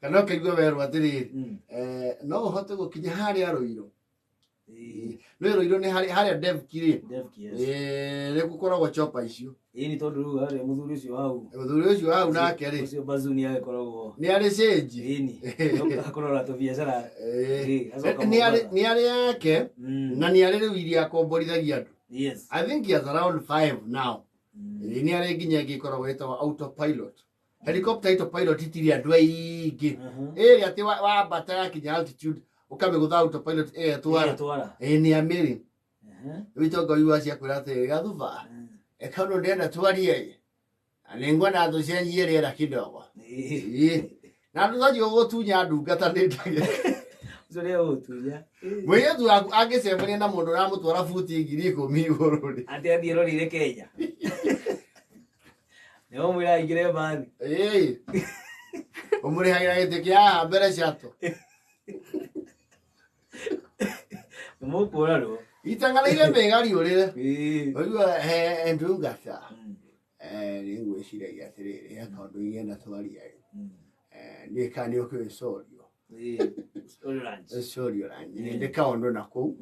Kana ũkaigua werwo atĩrĩrĩ, no ũhote gũkinya harĩa Rũirũ. Nĩ Rũirũ nĩ harĩa Devki rĩ. Devki, yes. Nĩ gũkoragwo chopa icio. Ĩĩ nĩ tondũ rĩu harĩa mũthuri ũcio hau. Mũthuri ũcio hau nake rĩ. Ũcio bazuni agĩkoragwo. Nĩ arĩ cĩnji. Ĩni. Akũrora tũbiacara. Acoka Mombatha. Nĩ arĩ yake na nĩ arĩ rĩu iria akomborithagia andũ. Yes. I think he has around 5 now. Nĩ arĩ nginya ĩngĩ ĩkoragwo ĩtagwo autopilot. Helicopter autopilot itirĩ andũ aingĩ. Ĩrĩa atĩ wambata yakinya altitude ũkamĩgũtha autopilot ĩgetwara. Ĩgetwara. Ĩĩ nĩ amĩrĩ. Rĩu itonga igua ciakwĩra atĩrĩ gathuba. Eka ũndũ ndĩrenda twarie ĩ. Na nĩngwenda tũcenjie rĩera kidogo. Ĩĩ. Na ndũthiĩ gũtunya ndungata nĩ ndagĩka. Ũcio nĩ ũgũtunya. Mũirĩtu waku angĩcemania na mũndũ ũramũtwara buti 10,000 igũrũ rĩ. Atĩ athiĩ roreire Kenya. Nĩ ũmwĩra aingĩre mbathi. Ĩĩ. Ũmũrĩhagĩra gĩtĩ kĩa haha mbere ciato. Nĩ mũkũrarwo. Itanganĩire mĩgariũrĩre. Ĩĩ. Ũigua he ndungata. Nĩ ngwĩciragia atĩrĩrĩ, he kaũndũ ingĩenda twarie ĩ. Ndiũĩ kana nĩ ũkĩũĩ Sorio. Ĩĩ. Ũrĩ lunch. Sorio rangi. Nĩ ndĩ kaũndũ na kũu.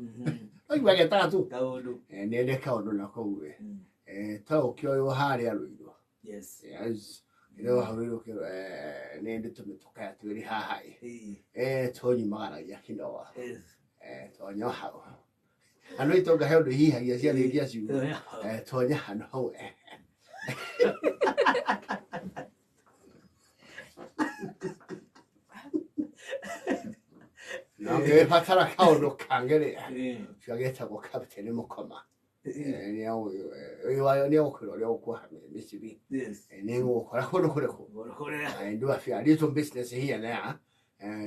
Ũigua getaga tu. Kaũndũ. Nĩ ndĩ kaũndũ na kũu ĩ. Ta ũkĩoywo harĩa Rũirũ. Yes. Yes. Rĩu hau Rũirũ kĩrwo nĩ ndĩ tũmĩtũkaya twĩrĩ haha ĩ. Ĩĩ. Tũnyumagaragia kidogo. Yes. Tonya hau. Na no itonga he ũndũ ihihagia ciarĩkia ciugo. Tonya hau. Tonya handũ hau. Na ngĩbatara kaũndũ kangĩ rĩ, ũcio agĩtagwo Captain Mũkoma. Nĩ egũkwĩra ũrĩa ũkuoha mĩcibi. Yes. Nĩ ngũgũkora kũndũ kũrĩkũ? Ngũkũrĩra. I do a few a little business here and there.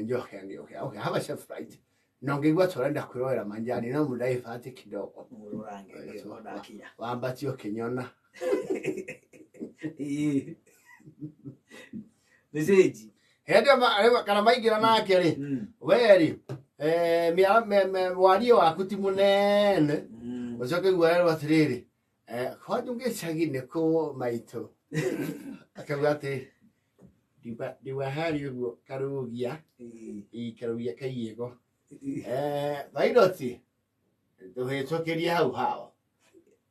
Njoke ngĩũke. Okay, have a safe flight. Na ũngĩigua ta ũrenda kwĩrorera manjani no mũdaibati kidogo. Mũrũrange ngĩona ndakinya. Wambatie ũkĩnyona. Ĩĩ. Nĩ cĩnji. Hĩndĩ ĩyo kana maingĩra nake rĩ, we rĩ, wariĩ waku ti mũnene. Ũcoke ũigue werwo atĩrĩrĩ, kwanyu gĩcagi nĩ kũ maitũ? Akauga atĩ ndiwa harĩa ũguo Karugia, ĩ, Karugia Kaiĩgo. Pilot, tũhĩtũkĩrie hau hao.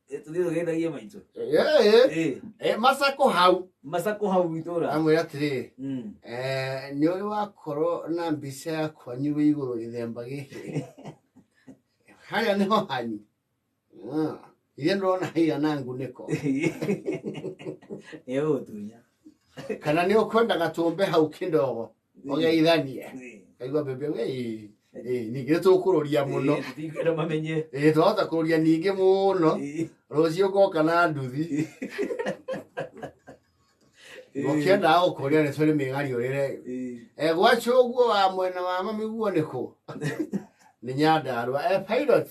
Tũthiĩ tũgeithagie maitũ. Ĩ, Macakũ hau. Macakũ hau itũra. Amwĩra atĩrĩrĩ, nĩ ũrĩ wakorwo na mbica ya kwanyu wĩ igũrũ gĩthemba gĩkĩ. Harĩa nĩho hanyu. Ithe ndũrona haigana ngunĩko. Nĩ ũgũtunya. Kana nĩ ũkwenda gatũmbe hau kidogo ũgeithanie. Kaigua mbembe we, ningĩ tũkũrũria mũno. Tũtikwenda mamenye. Twahota kũrũria ningĩ mũno. Rũciũ ngoka na nduthi. Ũkĩenda gũkũria nĩ tũrĩ mĩgariũrĩre. Gwa Chũguo wa mwena wa mami guo nĩ kũ? Nĩ Nyandarua. Pilot,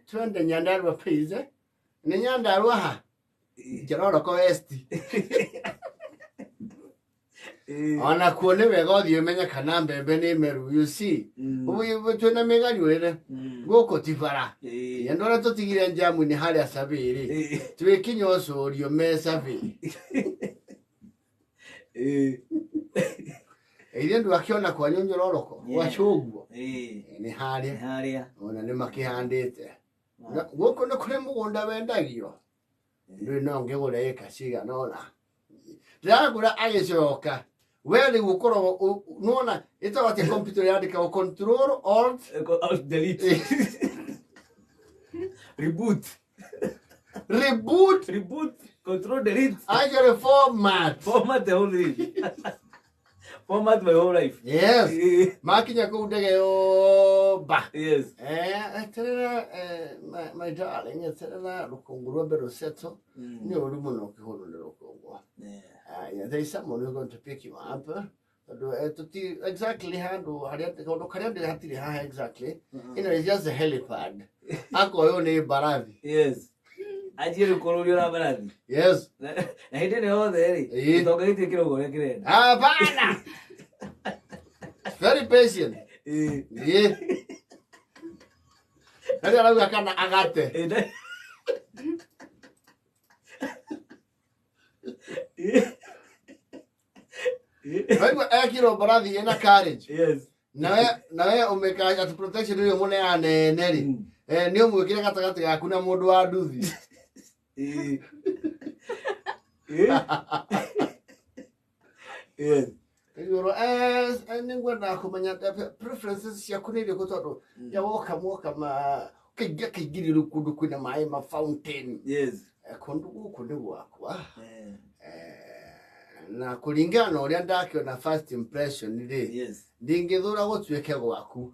twende Nyandarua please. Nĩ Nyandarua ha? Njororoko West. Ona kuo nĩ wega ũthiĩ ũmenye kana mbembe nĩ meru. You see? Twĩna mĩgariũrĩre. Gũkũ ti bara. Andũ arĩa tũtigire njamu-inĩ harĩa Survey rĩ, twĩkinya ũcũrio me Survey. Ithe ndũ akĩona kwanyu Njororoko, gwa Chũguo. Nĩ harĩa. Harĩa. Ona nĩ makĩhandĩte. Gũkũ nĩ kũrĩ mũgũnda wendagio. Ndũĩ no ngĩgũre ĩka cigana ũna. Ndĩragũra agĩcoka. We rĩu ũkoragwo nĩwona ĩtagwo atĩa computer yandĩkagwo control alt Alt delete. Reboot. Reboot. Reboot. Control delete. Actually format. Format the whole thing. Format my whole life. Yes. Makinya kũu ndege yomba. Yes. Eterera, my darling, eterera rũkũngũ rwambe rũsettle. Nĩ ũru mũno ũkĩhũrwo nĩ rũkũngũ. Yeah, there is someone who's going to pick you up. Tondũ tũti exactly handũ harĩa kaũndũ karĩa ndĩ hatirĩ haha exactly. You know, it's just a helipad. Akoywo nĩ mbarathi. Yes. Anjie rĩu kũrũrio na mbarathi. Yes. Na hĩndĩ ĩno yothe rĩ, gĩtonga gĩtirĩ kĩrauga ũrĩa kĩrenda. Hapana. Very patient. Ĩĩ. Nari arauga kana agate. Waigua ekĩrwo mbarathi ĩna carriage. Yes. Nawe ũmĩka atĩ protection ĩyo mũneane rĩ, nĩ ũmwĩkĩre gatagatĩ gaku na mũndũ wa nduthi. Yes. Igũrũ nĩngwenda kũmenya preferences ciaku nĩ irĩkũ tondũ ya woka mwoka ma kaingĩ kaingĩrio rĩu kũndũ kwĩna maĩ ma fountain. Yes. Kũndũ gũkũ nĩ gwakwa. Na kũringana na ũrĩa ndakĩona first impression rĩ, Yes. ndingĩthũra gũtuĩke gwaku.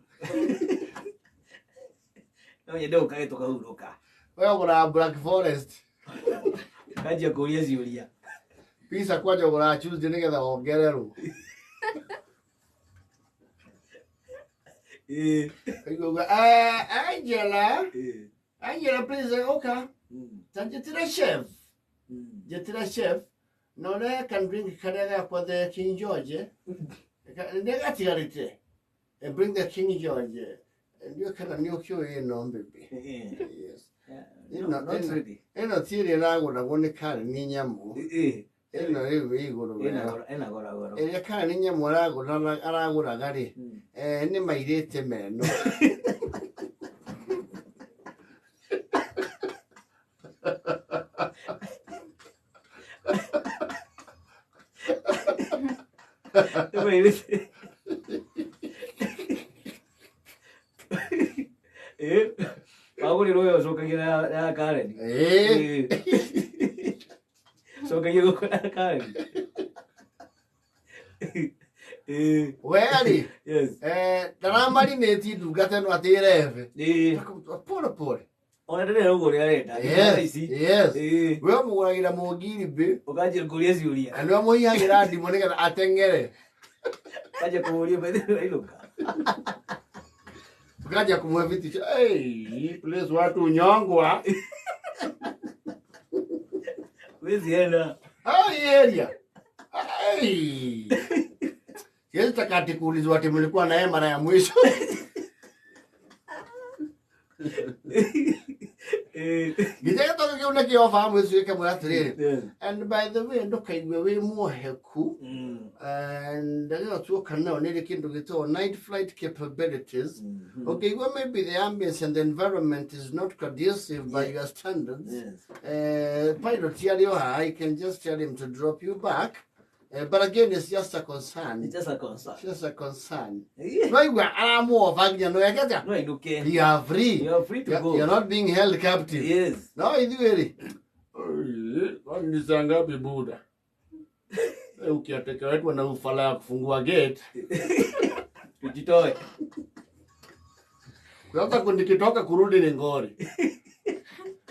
No nyende ũkage tũkahurũka. We ũgũraga Black Forest. Kanjia kũria ciũria. Pizza kwanja ũgũraga Tuesday nĩgetha wongererwo. Ũguo, Angela, Angela please ũka. Ta njĩtĩra chef. Njĩtĩra chef. Na ũrehe can drink karĩa gakwa the King George. Nĩ gatigarĩte. Bring the King George. Ndiũ kana nĩ ũkĩũĩ ĩno mbĩmbĩ. Yes. No, not really. Ĩno ti ĩrĩa ĩragũragwo nĩ Karen nĩ nyamũ. Ĩno rĩu ĩ igũrũ wega. Ĩna goro goro. Ĩrĩa Karen nĩ nyamũ aragũraga rĩ, nĩ mairĩte meno. Nĩ mairĩte. Wagũrĩrwo ũyũ ũcokagia na ya Karen. Cokagia gũkũ na Karen. We rĩ, Yes. ndaramarinĩti ndungata ĩno atĩ ĩrebe. Pole pole. Ona ndĩrera ũguo ũrĩa arenda. Yes. Ici. Yes. We ũmũgũragĩra mũngiribĩ Ũkanjia kũria ciũria. na nĩwe mũhihagĩra ndimũ nĩgetha ateng'ere. Kanjia kũmũria bethe ũrainũka. Tukaja kumwe vitisho. Hey, please watu unyongwa. Huwezi enda. Hey, area. Hey. Siwezi taka ati kuulizwa ati mlikuwa na yeye mara ya mwisho. Nginya gĩthomo kĩu nĩkĩo obamu ũcio ĩkamwĩra atĩrĩrĩ. Yes. And by the way, ndũkaigue wĩ mwoheku. And ndagĩrwo tuoka nayo nĩ ĩrĩ kĩndũ gĩtagwo night flight capabilities. Ũngĩigua maybe the ambience and the environment is not conducive by your standards. Yes. Pilot arĩ o haha, I can just tell him to drop you back. But again, it's just a concern. It's just a concern. It's just a concern. Waigua aramuoba nginya no eke atĩa? No ainũke. You are free. You are free to go. You're not being held captive. Yes. No, ithuĩ rĩ. Kwani ni saa ngapi buda? Ukiatekewetwa na ufala ya kufungua gate. Ujitoe. Sasa nikitoka kurudi ni ngori.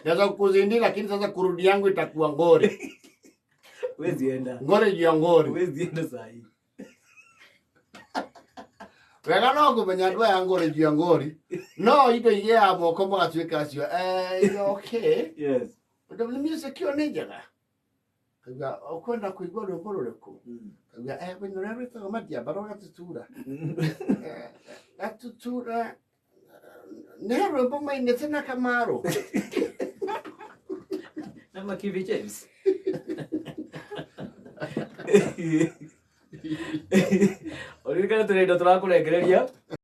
Naweza kukuzindi lakini sasa kurudi yangu itakuwa ngori. Huwezi enda. Ngori juu ya ngori. Huwezi enda saa hii. Wega no kũmenya andũ aya ngori juu ya ngori. No indo igĩaga moko magatuĩka acio. You're okay. Yes. Ndũ music ĩyo nĩ njega. Kauga ũkwenda kũigua rwĩmbo rũrĩkũ? Kauga wĩna ũrĩa rwĩtagwo Madiamba rwa Gatutura. Gatutura nĩ rwĩmbo mainĩte na Kamaru. Na Makibi James. Ũririkane tũrĩ indo tũrakũrengereria.